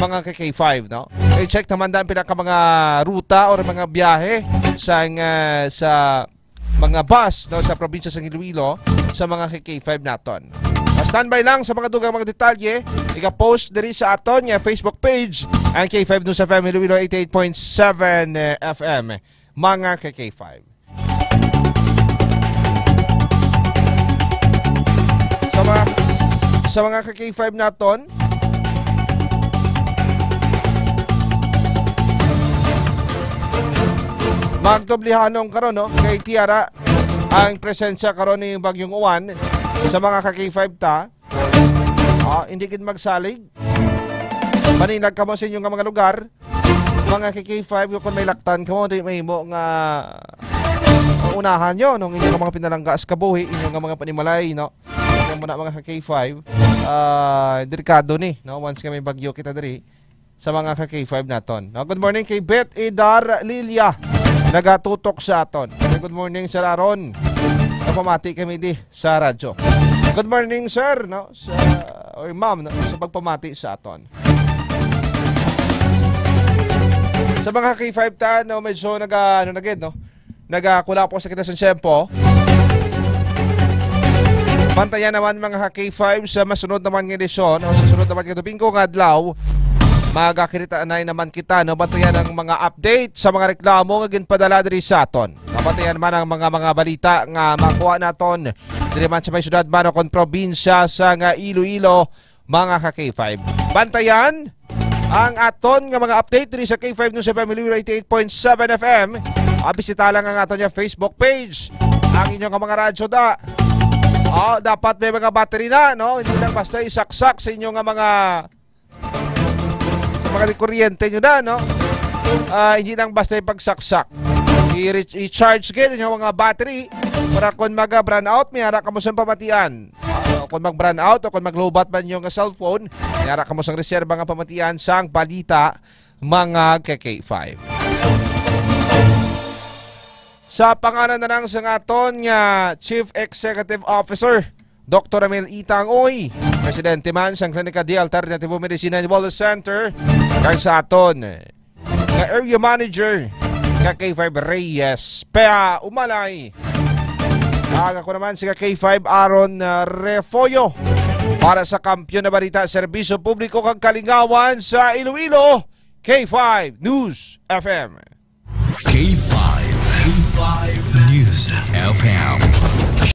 mga ka K five, no? I-check ta man da ang pila ka mga ruta or mga biyahe sa nga, sa mga bus, no, sa probinsya sa Iloilo sa mga K K five naton. Standby lang sa mga dugang mga detalye. Iga-post diri sa aton nga Facebook page ang K five News F M Iloilo eighty-eight point seven, eh, F M, mga K K five. Sa mga, sa mga K K five naton, magtublihanong karon, no? Kay Tiara ang presensya karon ni Bagyong Uwan sa mga K K five ta. Ah, hindi gid magsalig. Maninag kamo sa inyo nga mga lugar, mga K K five, kung may laktan kamo, di mahimo nga unahan nyo, no, ang inyo nga mga pinalangga sa kabuhi, inyo nga mga panimalay, no? Kaya mo na, mga K K five, ah, delikado ni, no? Once nga may bagyo kita diri sa mga K K five naton, no? Good morning kay Beth Idar Lilia, nagatutok sa aton. Good morning, Sir Aaron. Napamati kami di sa radyo. Good morning, sir, no? Sa, or ma'am, no? Sa pagpamati sa aton. Sa mga K five ta, no, medyo naga, ano na gid, no? Nagakula po sa kita sa tiyempo. Bantayan naman, mga K five, sa masunod naman nga edisyon o sa sunod naman nga Domingo nga adlaw. Magakita na naman kita, no? Bantayan ang mga update sa mga reklamo nga ginpadala diri sa aton. Mabantayan man ang mga, mga balita nga makuha naton diri man sa may syudad man o kon probinsya sa nga Iloilo, mga ka K five. Bantayan ang aton nga mga update diri sa K five News F M Iloilo eighty-eight point seven F M. Ah, bisita lang ang aton nga Facebook page. Ang inyo nga mga radyo da. Oh, dapat may mga battery na, no? Hindi lang basta isaksak sa inyo nga mga, sa mga kuryente nyo na, no? Ah, hindi lang basta ipagsaksak. I-re-, i-charge kayo yung mga battery para kung mag-brownout, may ara kamo sa pamatian. Ah, kung mag-brownout o kung maglubat man yung cellphone, may ara kamo sa reserva nga pamatian sang balita, mga ka K five. Sa pangalan na lang sa aton nga Chief Executive Officer, Doktor Ramil Itang Uy, presidente man sang Klinika de Alternativo Medicina and Wellness Center, kag sa aton nga Area Manager nga K five Reyes Pea Umalay. Kag ako naman si K five Aaron, uh, Refollo para sa Kampiyon na Balita, Serbisyo Publiko kag Kalingawan sa Iloilo, K five News F M. K five, K five News F M.